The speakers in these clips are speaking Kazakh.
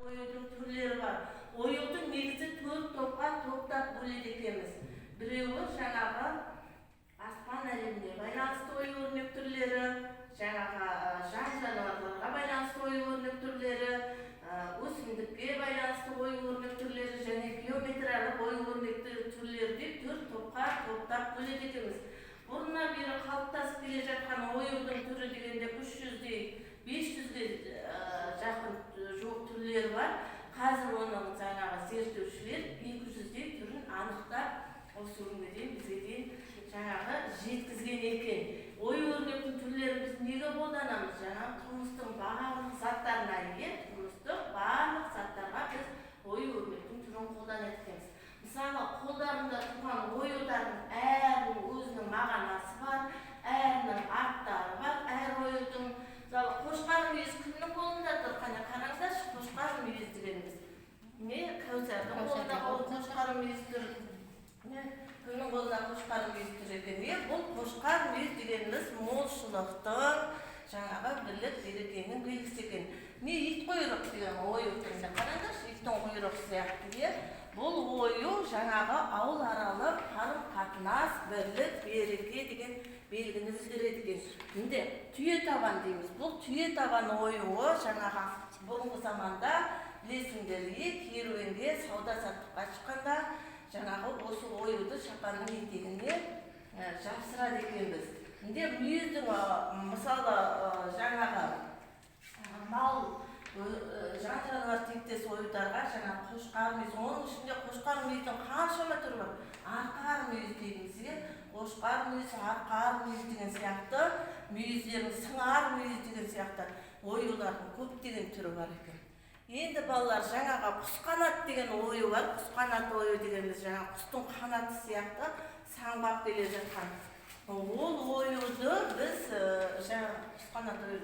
Оюдың түрлері бар. Оюды негізі төрт топқа топтап бөледі екенбіз. Біреуі жаңағы аспан әлеміне байланысты ою өрнек түрлері, жаңағы жан жануарларға байланысты ою өрнек түрлері, өсімдікке байланысты ою өрнек түрлері және геометриялық ою өрнек түрлері деп төрт топқа топтап бөледі екенбіз. Бұрыннан бері қалыптасып келе жатқан оюдың түрі дегенде 300-дей, 500-ге жақын жуық түрлері бар. Қазір оның жаңағы зерттеушілер 200-дей түрін анықтап, осы күнге дейін бізге дейін жаңағы жеткізген екен. Ою өрнектің түрлерін біз неге қолданамыз? Жаңағы тұрмыстың барлық заттарына, иә, тұрмыстық барлық заттарға біз ою өрнектің түрін қолданады екенбіз. Мысалы, қолдарында тұрған оюдардың әрінің өзінің мағынасы бар, әрінің аттары бар, әр оюдың. Мысалы, қошқар мүйіз кімнің қолында тұр? Қане, қараңдаршы, қошқар мүйіз дегеніміз не? Кәусардың қолында қошқар мүйіз тұр. Не, кімнің қолында қошқар мүйіз тұр екен? Иә, бұл қошқар мүйіз дегеніміз молшылықтың, жаңағы бірлік берекенің белгісі екен. Не, ит құйрық деген ою түрінде қараңдаршы, иттің құйрығы сияқты, иә. Бұл ою жаңағы ауыл аралық қарым қатынас, бірлік, береке деген белгіні білдіреді екен. Енді түйе табан дейміз. Бұл түйе табан оюы жаңағы бұрынғы заманда, білесіңдер, иә, керуенге, сауда саттыққа шыққанда жаңағы осы оюды шапанның етегіне жапсырады екенбіз. Енді мүйіздің, мысалы, жаңағы мал, жан жануар тектес оюдарға жаңағы қошқар мүйіз, оның ішінде қошқар мүйіздің қаншама түрі бар. Арқар мүйіз дейміз, иә, қошқар мүйіз, арқар мүйіз деген сияқты мүйіздердің, сыңар мүйіз деген сияқты оюлардың көптеген түрі бар екен. Енді, балалар, жаңағы құс қанат деген ою бар. Құс қанат ою дегеніміз жаңағы құстың қанаты сияқты самғап келе жатқан. Ол оюды біз, жаңағы құс қанат ою,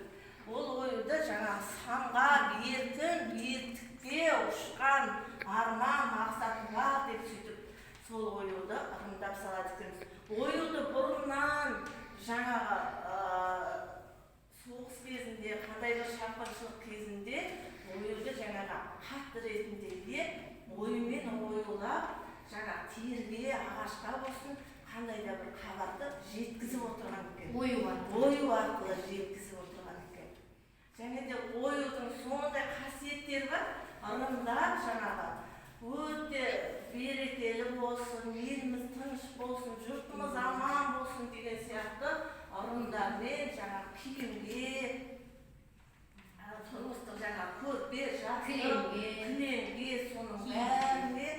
ол оюды жаңағы самғап, еркін биіктікке ұшқан арман мақсаты бар деп, сөйтіп сол оюды ырымдап салады екенбіз. Оюды бұрыннан жаңағы соғыс кезінде, қандай бір шапқыншылық кезінде оюды жаңағы хат ретінде, иә, оюмен оюлап, жаңағы теріге, ағашқа болсын, қандай да бір хабарды жеткізіп отырған екен. Ою арқылы. Ою арқылы жеткізіп отырған екен. Және де оюдың сондай қасиеттері бар, ырымдап жаңағы өте берекелі болсын, еліміз тыныш болсын, жұртымыз аман болсын деген сияқты ырымдармен жаңағы киімге, тұрмыстық жаңағы көрпе жастық, Кілемге. кілемге, соның бәріне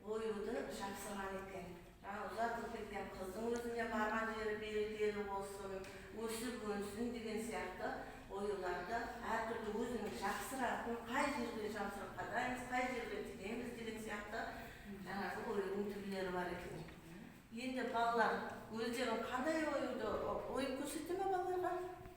оюды жапсырған екен. Жаңа ұзатылып кеткен қыздың өзіне барған жері берекелі болсын, өсіп өнсін деген сияқты оюларды әртүрлі өзінің жапсыратын, қай жерге жапсырып қадаймыз, қай жерге тігеміз деген сияқты жаңағы оюдың түрлері бар екен. Енді, балалар, өздерің қандай оюды ойып көрсете ме балаларға?